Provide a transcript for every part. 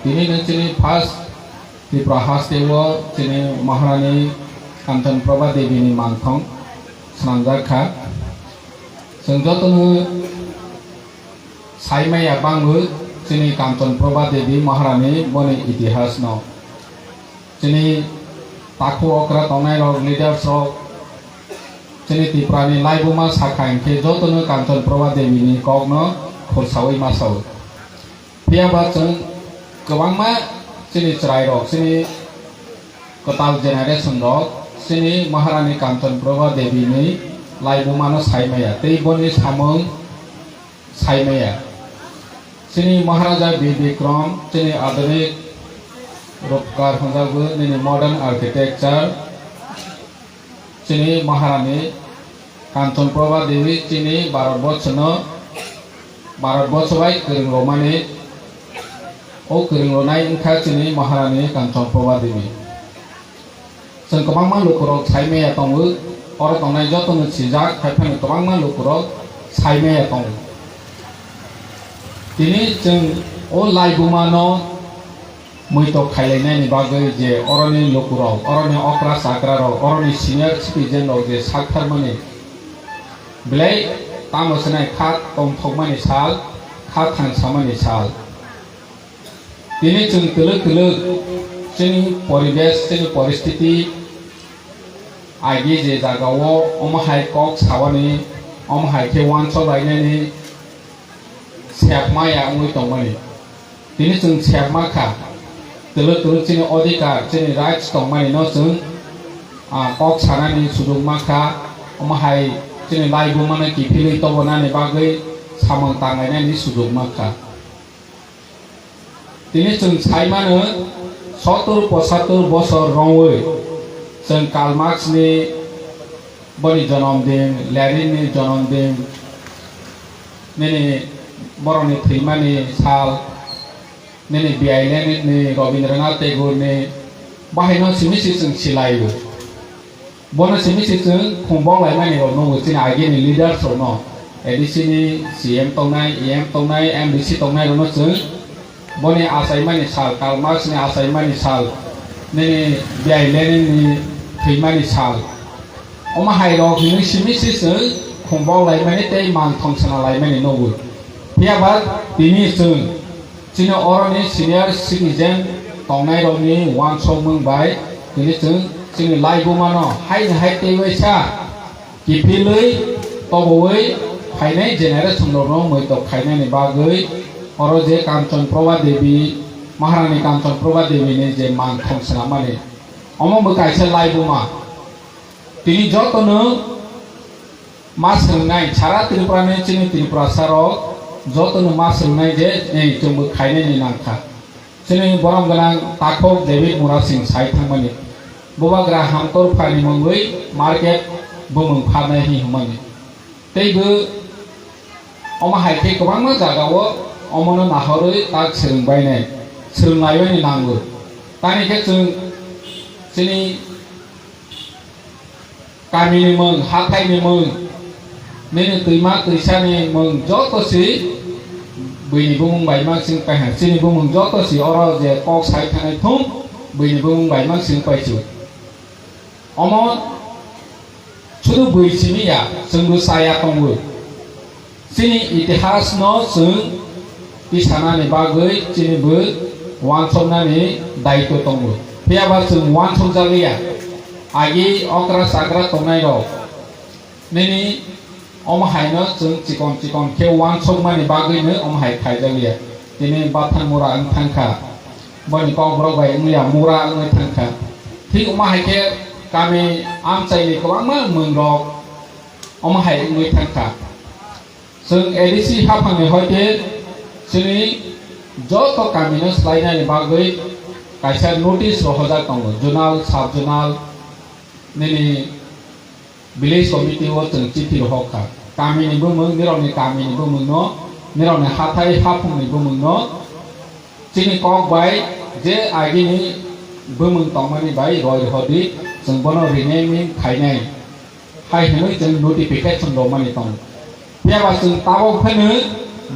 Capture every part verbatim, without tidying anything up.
Tini no chini first Tripura haste o chini Maharani Kanchan Prabha Devi ni mangthong swnamjak kha. Chwng joto no sai maya bangwi chini Kanchan Prabha Devi Maharani boni itihas no. Chini takhuk okra tongnai rok, leaders rok, chini Tripura ni laibuma sakha hinkhe joto no Kanchan Prabha Devi ni kok no khursawi ma sao. Phiya ba chwng kwbangma chini chwrai rok, chini kwtal generation rok, chini Maharani Kanchan Prabha Devi ni laibuma no sai maya. Tei boni samung sai maya. Chini Maharaja Bir Bikram, chini adhunik rupkar hwnjago, nini modern architecture, chini Maharani Kanchan Prabha Devi, chini Bharat Borshono, Bharat Borsho bai kwrwng rwmani, o kwrwng rwnai wngkha chini Maharani Kanchan Prabha Devi. Chwng kwbangma lukurok sai maya tongo, oro tongnai jotono sijak, hai phano kwbangma lukurok sai maya tongo. Tini chwng o laibumano muitok khailainani bagwi je oroni lukurok, oroni okra chakrarok, oroni senior citizen rok je saktharmani belai tamo swnai kha tongthokmani sal, kha thangsamani sal. Tini chwng twlwk twlwk chini poribesh, chini poristiti agi je jagao omo hai kok sawani, omo hai khe uansuk lainani sepma ya wngwi tongmani. Tini chwng sepma kha, twlwk twlwk chini odhikar, chini rights tongmani no chwng, ah, kok sanani sujukma kha, omo hai chini laibumano kiphilwi tobonani bagwi samung tanglainani sujukma kha. Tini chwng sai mano, sottor pochattor bosor romwi chwng Karl Marx ni boni jonom din, Lenin ni jonom din, nini borokni thwimani sal, nini biyai Lenin ni, Rabindranath Tagore ni, bahaino simi si chwng silaio. Bono simi si chwng khungbok laimani rok nugo chini agini leaders rok no, A D C ni C M tongnai, E M tongnai, M D C tongnai rok no chwng boni achaimani sal, Karl Marx ni achaimani sal, nini biyai Lenin ni thwimani sal. Omo hai rok hinwi simi si chwng khungbok laimani tei mangthong sana laimani nugo. Phiya ba tini chwng chini oroni senior citizen tongnairokni uansukmung bai tini chwng chini laibumano haini hai teiwaisa kiphilwi toboui phainai generation rokno muitok khainani bagwi oro je Kanchan Prabha Devi, Maharani Kanchan Prabha Devi ni je mangthong swnamani, omo bo kaisa laibuma. Tini jotono ma swngnai, sara Tripura ni chini Tripurasa rok jotono ma swngnai je, ei, chwngbo khainani nangkha. Chini borom gwnang takhuk David Murasing sai thangmani, bubagra Hamtor phani mungwi market bumung pharnai hi hwnmani. Teibo omo hai khe kwbangma jagao omono nahorwi tak swrwng bainai, swrwng laibaini nango. Tamni khe chwng chini kamini mung, hathaini mung, nini twima twisani mung joto si buini bumung bai ma sing pai ha. Chini bumung joto si oro je kok sai thanai thung buini bumung bai ma sing pai chu. Omo sudu bui simi ya, chwngbo chaya tongo. Chini itihas no chwng tisanani bagwi chini bo uansuknani daitw tongo. Phiya ba chwng uansukjagwi ya. Agi okra chakra tongnai rok nini omo hai no chwng chikon chikon khe uansukmani bagwi no omo hai khaijagwi ya. Tini Bathan Mura wng thangkha. Boni kok borok bai wngya mura wngwi thangkha. Thik omo hai khe kami amchaini kwbangma mung rok omo hai wngwi thangkha. Chwng A D C haphangni hoite chini joto kamino swlainani bagwi kaisa notice rohorjak tongo, zonal, sub zonal, nini village committee o chwng chithi rohor kha. Kamini bumung, nirokni kamini bumung no, nirokni hathai haphungni bumung no, chini kok bai je agini bumung tongmani bai roi rohordi, chwng bono renaming khainai. Hai hwnwi chwng notification romani tongo. Phiya ba chwng tabok phano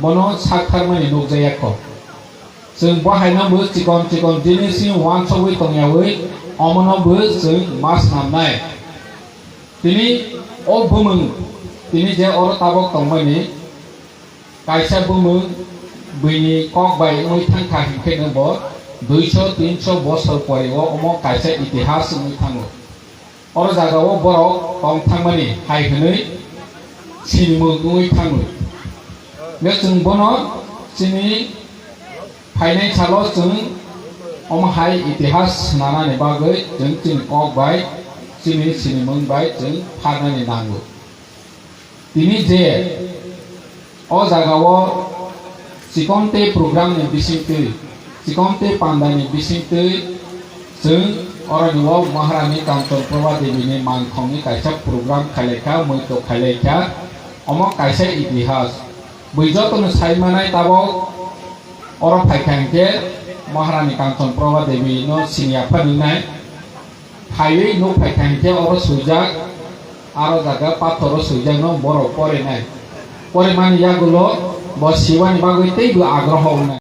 bono saktharmani nukjaya kho. Chwng bo haino bo chikon chikon jinis ni uansugwi tongyawi omono bo chwng ma swnamnai. Tini o bumung, tini je oro tabok tongmani kaisa bumung, buini kok bai wngwi thangkha hinkhe no bo duiso tinso bosor pori o omo kaisa itihas wngwi thango. Oro jagao borok tong thangmani hai hwnwi sinimung wngwi thango. Hwnkhe chwng bono chini phainai salo chwng omo hai itihas swnanani bagwi chwng chini kok bai, chini sinimung bai chwng pharnani nango. Tini je o jagao chikon tei program ni bisingtwi, chikon tei panda ni bisingtwi chwng oroni o Maharani Kanchan Prabha Devi ni manthong ni kaisa program khailaikha, muitok khailaikha, omo kaisa itihas. Bui jotono sai manai tabok oro phaikha hinkhe Maharani Kanchan Prabha Devi no siniya phano wngnai. Phaiwi nuk phaikha hinkhe oro swijak, aro jaga pathoro swijak no borok porinai. Porimani yagulo bo siwani bagwi teibo agroho wngnai.